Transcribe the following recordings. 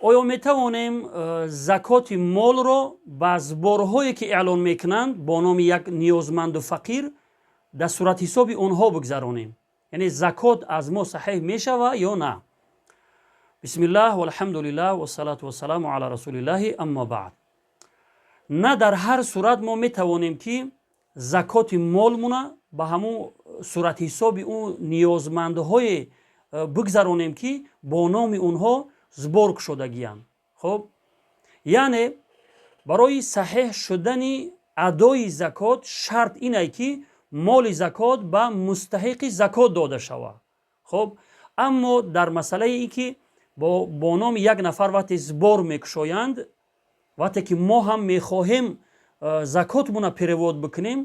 Оё метавонем закоти молро ба сборҳое, ки эълон мекунанд бо номи як ниёзманду фақир, дар суратҳисоби онҳо бигзаронем? Яъне закот аз мо саҳеҳ мешава ё на? Бисмиллаҳ, валҳамдулиллаҳ, вассалату вассаламу ала расулиллаҳи, аммо баъд. На дар ҳар сурат мо метавонем, ки закоти молмуна ба ҳамун суратҳисоби ӯ ниёзмандҳое бигзаронем, ки бо номи онҳо сбор кушодагиянд. Хуб, яъне барои саҳеҳ шудани адои закот шарт инае, ки моли закот ба мустаҳиқи закот дода шавад. Хуб, аммо дар масъалаи ин ки бо номи як нафар вақте сбор мекушоянд, вақте ки мо ҳам мехоҳем закотмона перевод бикунем,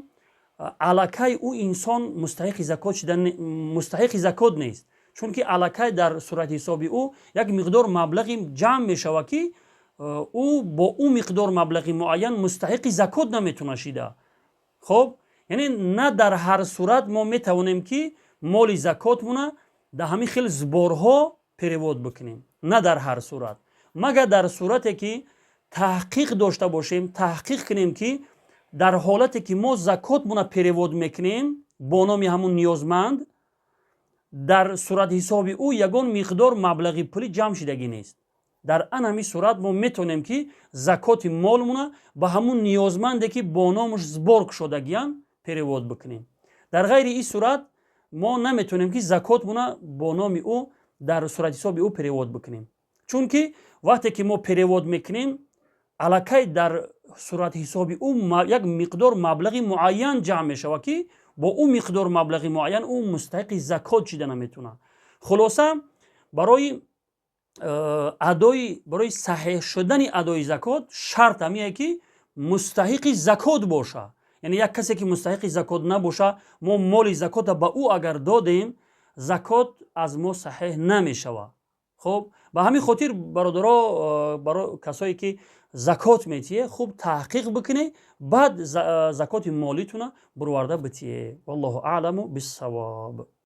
аллакай ӯ инсон мустаҳиқи закот шуда мустаҳиқи закот нест, чунки аллакай дар суратҳисоби ӯ як миқдор маблағи ҷамъ мешавад, ки ӯ бо ӯ миқдор маблағи муайян мустаҳиқи закот наметавона шида. Хоб, яъне на дар ҳар сурат мо метавонем, ки моли закотмона дар ҳамин хел сборҳо перевод бикунем. На дар ҳар сурат, магар дар сурате ки таҳқиқ дошта бошем, таҳқиқ кунем, ки дар ҳолате ки мо закотмона перевод мекунем бо номи ҳамун ниёзманд, дар суратҳисоби ӯ ягон миқдор маблағи пулӣ ҷамъ шидагӣ нест. Дар ан ҳамин сурат мо метавонем, ки закоти молмона ба ҳамун ниёзманде, ки бо номаш сбор кушодагиянд, перевод бикунем. Дар ғайри ин сурат мо наметавонем, ки закотмона бо номи ӯ дар суратҳисоби ӯ перевод бикунем, чунки вақте ки мо перевод мекунем, аллакай дар суратҳисоби ӯ як миқдор маблағи муайян ҷамъ мешавад, ки бо ӯ миқдор маблағи муайян ӯ мустаҳиқи закот шида наметавонад. Хулоса, барои адои барои саҳеҳ шудани адои закот шарт ҳамие, ки мустаҳиқи закот боша. Яъне як касе, ки мустаҳиқи закот набоша, мо моли закота ба ӯ агар додем, закот аз мо саҳеҳ намешавад. Хуб, ба ҳамин хотир, бародаро, баро касое ки закот метиҳе, хуб таҳқиқ бикунед, баъд закоти молитуна буроварда битиҳе. Валлоҳу аъламу биссавоб.